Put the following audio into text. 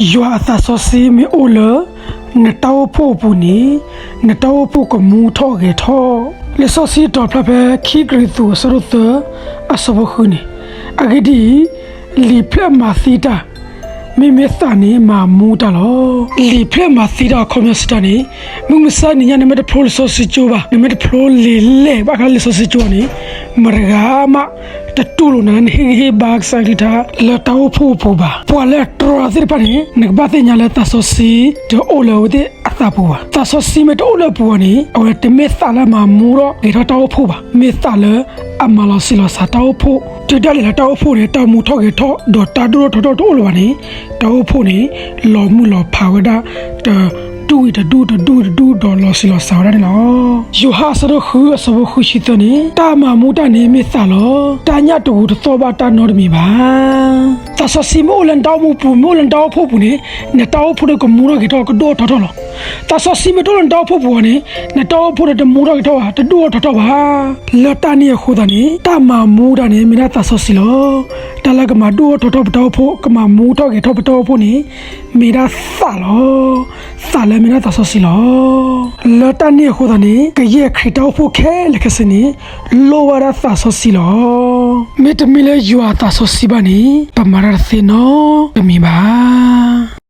ယွၤအသးစီဆှံမ့ၢ်အိၣ်လၢ နတၢ်အိၣ်ဖှိၣ်အပူၤန့ၣ် နတၢ်အိၣ်ဖှိၣ်ကမူထီၣ်ဂဲၤထီၣ်. လံာ်စီဆှံတီၤဖျါဖဲခံကရံၣ်သူးအဆၢဒိၣ်သၢ အဆၢဖိဃုန့ၣ်, အဂ့ၢ်ဒ်အံၤ, လံာ်ဖျဲၣ်မၤသံတၢ်, မ့မ့ၢ်သးန့ၣ်မၤမူတၢ်လီၤ. လံာ်ဖျဲၣ်မၤသံတၢ်အခီပညီစံးတၢ်န့ၣ်, မုၢ်မဆါတနံၤညါ နမ့ၢ်တဖျိလံာ်စီဆှံကၠိဘၣ်, နမ့ၢ်တဖျိလံာ်လဲၢ်ဘၣ်ဃးလံာ်စီဆှံကၠိန့ၣ်, မတဂၤမး တတူၢ်လိာ်နၤလၢနဟ့ၣ်ဂံၢ်ဟ့ၣ်ဘါကစၢ်ကလုၢ်ကထါ လၢတၢ်အိၣ်ဖှိၣ်အပူၤဘၣ်. ပှၤလၢအတြီသ့ၣ်တဖၣ်န့ၣ် နကဘၣ်သ့ၣ်ညါလၢသးစီဆှံတအိၣ်လၢအဝဲသ့ၣ်အသးပူၤဘၣ်. သးစီဆှံမ့ၢ်တအိၣ်လၢအပူၤဘၣ်န့ၣ် အဝဲတမ့ၢ်သးလၢအမၤမူထီၣ်ဂဲၤထီၣ်တၢ်အိၣ်ဖှိၣ်ဘၣ်. မ့ၢ်သးလၢအမၤလီၤဆံးလီၤစှၤတၢ်အိၣ်ဖှိၣ်, တုၤဒၣ်လဲာ်လၢတၢ်အိၣ်ဖှိၣ်န့ၣ် တၢ်မူထီၣ်ဂဲၤထီၣ် ဒီးတၢ်ဒိၣ်ထီၣ်ထီထီၣ်တအိၣ်လၢၤဘၣ်န့ၣ်, တၢ်အိၣ်ဖှိၣ်န့ၣ် လီၤမုၢ်လီၤဖးဝဲဒၣ် တဒူၣ်အံၤတဒူၣ် တဒူၣ်အံၤတဒူၣ် ဒီးလီၤဆံးလီၤစှၤဝဲဒၣ်န့ၣ်လီၤ. ယိၤဟၣ်အဆၢဒိၣ်ဃုအဆၢဖိဃုဆံသၢန့ၣ်, တၢ်မၤမူတၢ်န့ၣ်မ့ၢ်သးလီၤ. တၢ်ညၣ်တဂူၤတသီၣ်ဘၣ်တၢ်နီတမံၤဘၣ်. သးစီဆှံမ့ၢ်အိၣ်လၢနတၢ်အိၣ်မူပူၤ, မ့ၢ်အိၣ်လၢနတၢ်အိၣ်ဖှိၣ်ပူၤန့ၣ်, နတၢ်အိၣ်ဖှိၣ်န့ၣ်ကမူထီၣ်ဂဲၤထီၣ် ကဒိၣ်ထီၣ်ထီထီၣ်လီၤ. သးစီဆှံမ့ၢ်တအိၣ်လၢနတၢ်အိၣ်ဖှိၣ်ပူၤဘၣ်န့ၣ်, နတၢ်အိၣ်ဖှိၣ်န့ၣ်တမူထီၣ်ဂဲၤထီၣ်ဘၣ်, တဒိၣ်ထီၣ်ထီထီၣ်ဘၣ်. လၢတၢ်န့ၣ်အဃိသတးန့ၣ် တၢ်မၤမူတၢ်န့ၣ် မ့ၢ်ဒၣ်သးစီဆှံလီၤ. တၢ်လၢကမၤဒိၣ်ထီၣ်ထီထီၣ်ပတၢ်အိၣ်ဖှိၣ်, ကမၤမူထီၣ်ဂဲၤထီၣ်ပတၢ်အိၣ်ဖှိၣ်န့ၣ် မ့ၢ်ဒၣ်သးလီၤ. သးလၢမ့ၢ်ဒၣ်သးစီဆှံလီၤ. လၢတၢ်န့ၣ်အဃိသတးန့ၣ် ကယဲၢ်ခရံာ်တၢ်အိၣ်ဖှိၣ်ခဲလၢာ်ခဲဆ့န့ၣ် လိၣ်ဝဲဒၣ်သးစီဆှံလီၤ. မ့တမ့ၢ်လၢယွၤအသးစီဆှံဘၣ်န့ၣ် ပမၤတၢ်တသ့နီတမံၤဘၣ်.